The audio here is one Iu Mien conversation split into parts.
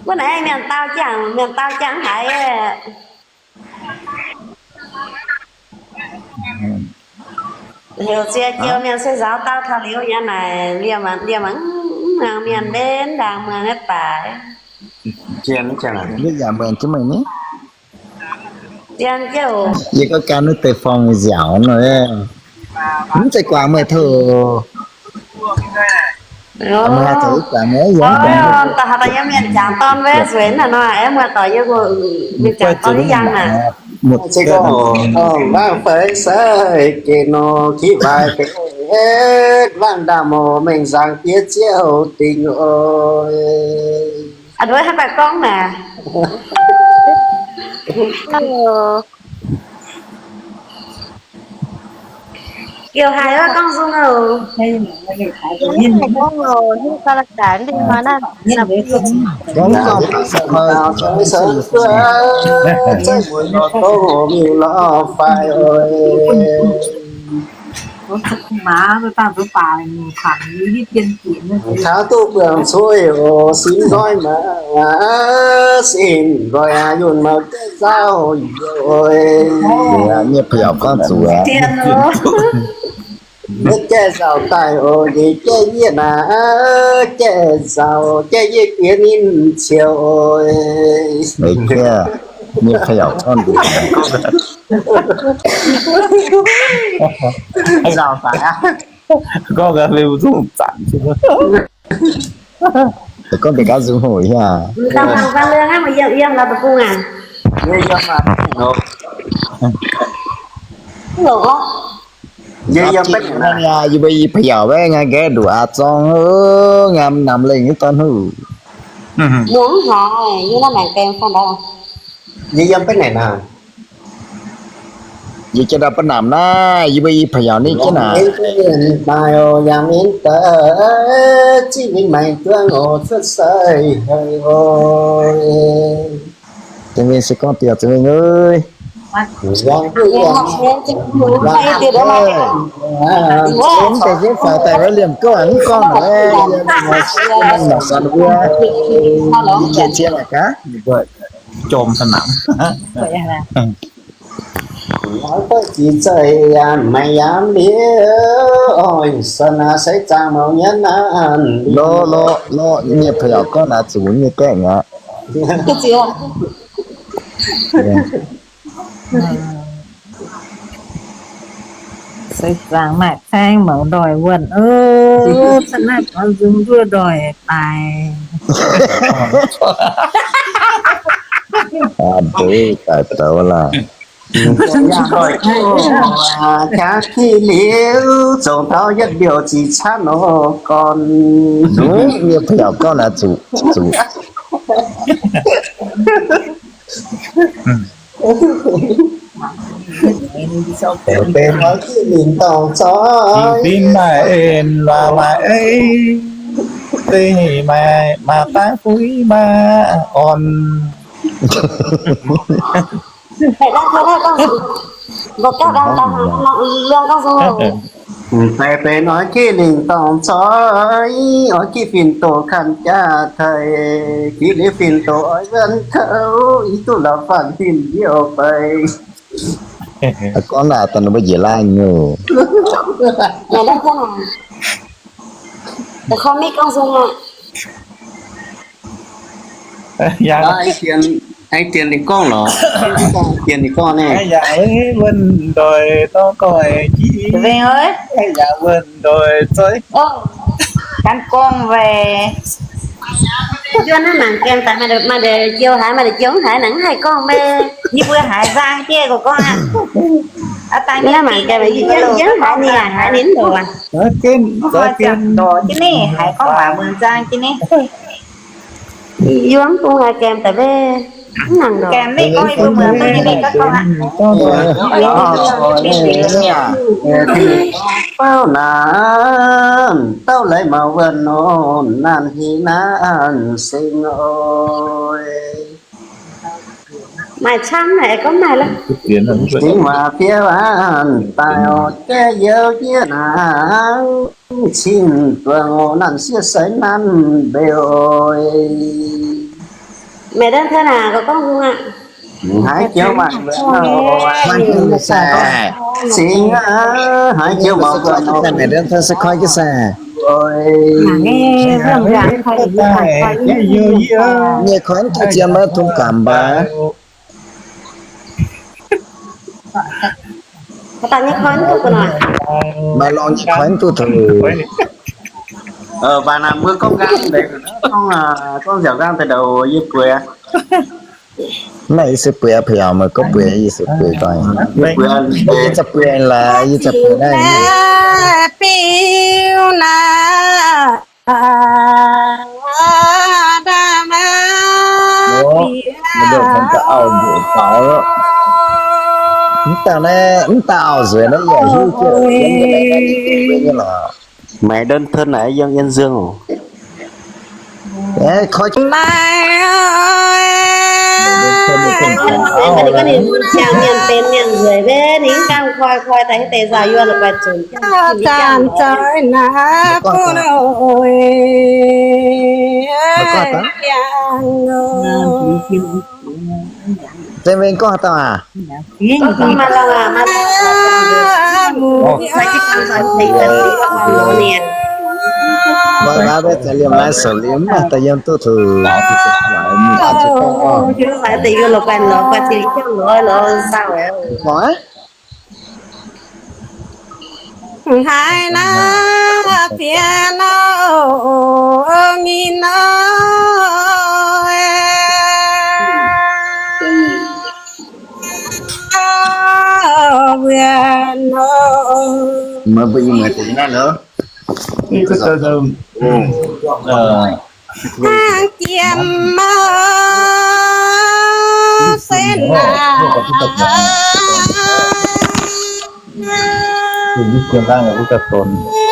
Wuov naaiv mienh dau jangx, mienh dau jangx haiz. Heuc ziex joux mienh se nzauz dau taux liuz nyei naaic, liemh, liemh mv muangx mienh mbenc ndaangc muangx nyei baac. Yaac muangx jienv meih ni. Yie gorngv gan wuov deix forng nziaauc nor, mv zeiz guangc meih taux. Meih haaix zoux guangc nyei, yie mv guangc. Da'haaix daaih yiem mienh jangx dorn mbe zueiz naaic nor, aengx muoz-doic yiem mienh jangx dorn yangh naaic. Waangh feix sai geh nor, qiv waac betv waangh ndaamv oc, mengh nzangc diex ziouv dingc oc. A'ndui hnangv baeqc gorngv naaic. Liouh haic wuov gorngv nzung oc. Gorngv gorngv, taux duqv buangh cuotv oc, sin nqoi maah, sin nqoi aac, yunh maux jienv nzauh youz. Nyei payauc gorngv zuqc aqv. Yie jai nzauh daaih oc, yie jai yie naaic, jai nzauh, jai yie jiex ninh ciouv oc. Meih jai, nyei payauc gorngv nzunc. Nzauh daaih aqv. Gorngv gaax mbuo zungv zanc. Gorngv mbuo gaax nzung hoc hiav. Yie mbuo i payauc baeqv nqaai nqaeqv nduqc aqv zorng, nqaam namx lengh nyei dorn hnuv. Yie yiem baeqv naaic naaic. Yie jiex ndau baeqv namx naaiv, yie mbuo i payauc ninh jienv naaic. Yangh mingh daaih, zingh mingh maengx duangv oc, cuotv sai haic oc. Zinh Winh se gorngv diuh, Zinh Winh aac. Mv deix zieqv faaux daaih wuov liemh gouv mv gorngv naaic, mangc san wuov, jiex jiex laaix gaax. Jomc taux namx. Jiex zaih yaac maiv yaac liuz, oix sanh aac, seix zaangc mouc nyei naaic. Lorqc, lorqc, lorqc, nyei payauc gorngv naaic zuqc nyei gaeqv aqv. Seix zaangc maaih caeng mouc ndoih wuonh, o, ca'naaiv gorngv nzung nduov ndoih daaih. Aa, deix daaih douz laah. Jaax ki liuz, zongc taux yietv mbiouh ziqc camv nor gorn. Nyei payauc gorngv naaic zuqc, zuqc. Benx oix jieqv lingc dorngc zoih, fingx maaih en, waac maaih ei, deix maaih, maaih daaih fuix maaih orn. Benx oix jieqv lingc dorngc zoih, oix jieqv fin-doqc kanh jaax taaih, jiex liuz fin-doqc oix wuonv kouv, yie duqv la'faanh fin-mbiouh fai. Gorngv naaic daaih ninh mbuo njiec laanh nyungc. Aengx dien ninh gorngv lorqc. Dien ninh gorngv naaiv. Yaac wuonh ndoih dorh goiv jiex. Yaac wuonh ndoih zoih. Gan gorngv weic. Juov naaiv mangc gaengh daaih maaih deix jiou haaix, maaih deix jiou mv haiz, naaic mv haih gorngv maiv. Yie mbuo haiz nzang jienv gorngv aqv. Aa, dangh naaiv mangc gaengh yie mbuo haiz ninh, haiz ninh ndorqc. Ndorqc jienv ninh haiz gorngv waac mbuo nzang jienv ninh. Yie mv bung haiz gaengh daaih maiv nangc ndorqc. Gaengh maiv gorngv yie mbuo muangx duqv nyei mingh gorngv aqv. Fauv naanc, dauh leiz maux wuonh nor, naanc hingh naanc seng oc. Maaih camv naaic gorngv maaih lorqc. Singx waac fiev waanc daaih oc, jaiv youz jiex naaic, cing duangc oc, naanc sieqv seix naanc mbeix oc. Maiv daaih hnangv naaic gorngv hungh aqv. Haaix joux mangc, haaix joux mangc, maiv daaih hnangv naaic se koi jienv sai. Nyei koi duqv zien maiv dungx gamh mbaih. Maaih lorngx nyei koi duqv taux. Mbuo gorngv nqaang, gorngv nziaauc nqaang daaih ndau yie bueix. Naaiv yie se bueix, peix yaac meih gorngv bueix, yie se bueix doic. Yie za'bueix laaix, yie za'bueix naaiv. Biu naaiv. Mv dangh naaiv, mv dangh auv-nzueic naaiv yaac hiuv jienv nyei lorqc. Maiv daaih hnangv naaic yiem Yên Dương. Jangx mienh benx mienh nzueic maiv, ninh mv gaengh koi, koi daaih hiuv deix nzauh yuonh la'guaih zunc. Gorngv haaix dauh aac? Mbuo maiv zeiz liemh naaiv sou liemh, daaih yiem duqv zuqc. Haaix naaiv pien nor, ngin nor, mbuo nor. Maiv bun yie mueiz deix naaiv lorqc. Hnangv jiem mouc se naaic.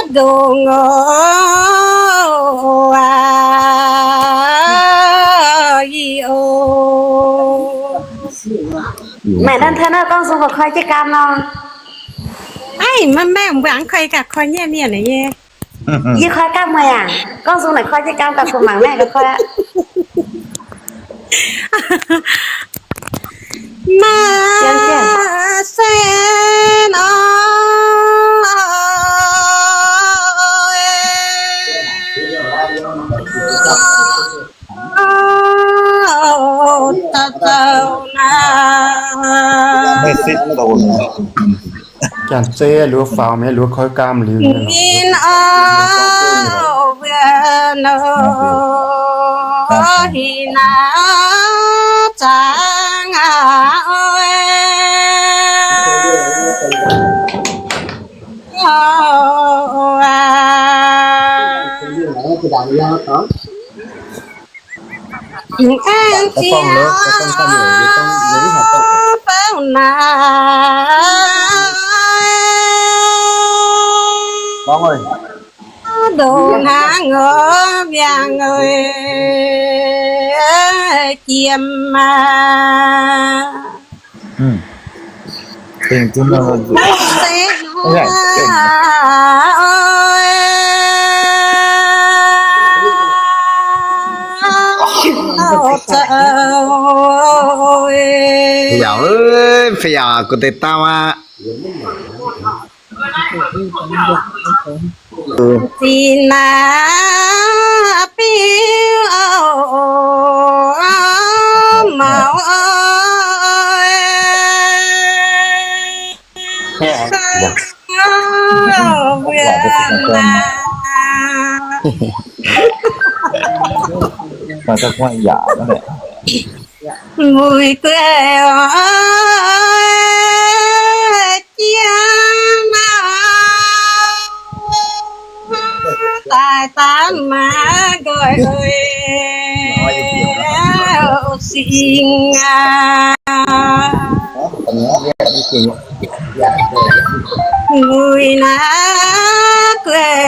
Ndongc oc aac, yie oc. Maaih daaih hnangv naaiv gorngv sung gorqv koi jienv gaam nor. Aiv, maiv mbaengx mbuangz koi gaax koi nyei mienh nyei. Yie koi gaam meih aac. Gorngv sung naaic koi jienv gaam gaax kuv mangc naaiv gaax koi aqv. Maaih se nor, dauh dauh naaiv. Janx-zei luov faaux mienh luov koi gaam liuz nyei lorqc. Ninh auv mbuo nor, hih naaiv zaangc aqv oc. Aengx ziangh fouv naaic ndongc hnangv oc, mbiaangx oc, jiem aac. Yaac, fai yaac gu deix dauh aqv. Zinh naaiv biuv mouc mbuo guei jiem daaih daaih maiv nqoi singx aac. Mbuo naaiv guei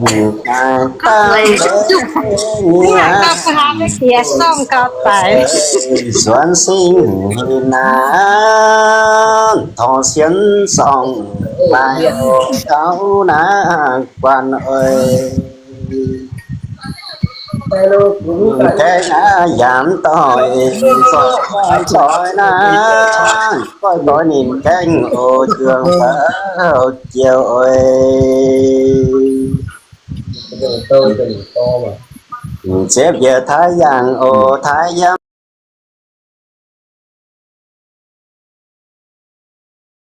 Daaih daaih nzuonx singx naaiv, torngv sienx zorngh maaih gauh naaiv guanh oix. Gaengh aqv, yaac mv doix, zoih naaiv, goiv doix ninh gaengh oc, juangc faaux jiex oc. Ziepc yietc taaix yangh oc, taaix yangh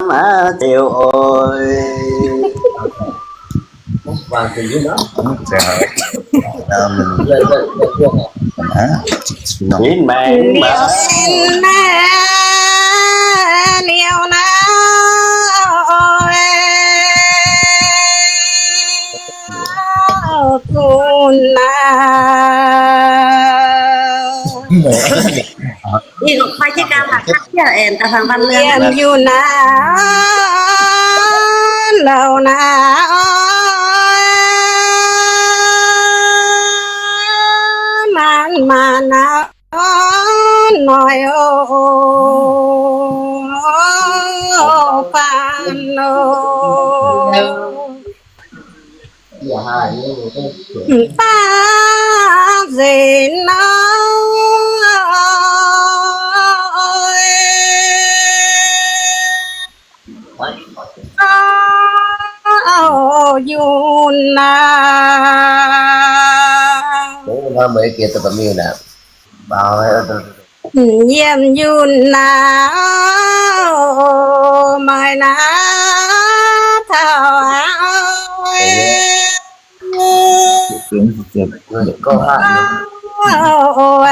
aqv, diuh oc. Ninh maengc liuz naaiv, liuz naaiv oc. Gunv naaiv. Yiem yunc naaiv, louh naaiv, maanc maanc naaiv, noic oc, faanh oc. Mv baac nzengc nor, yunc naaiv. Yiem yunc naaiv, maaih naaiv taux aqv.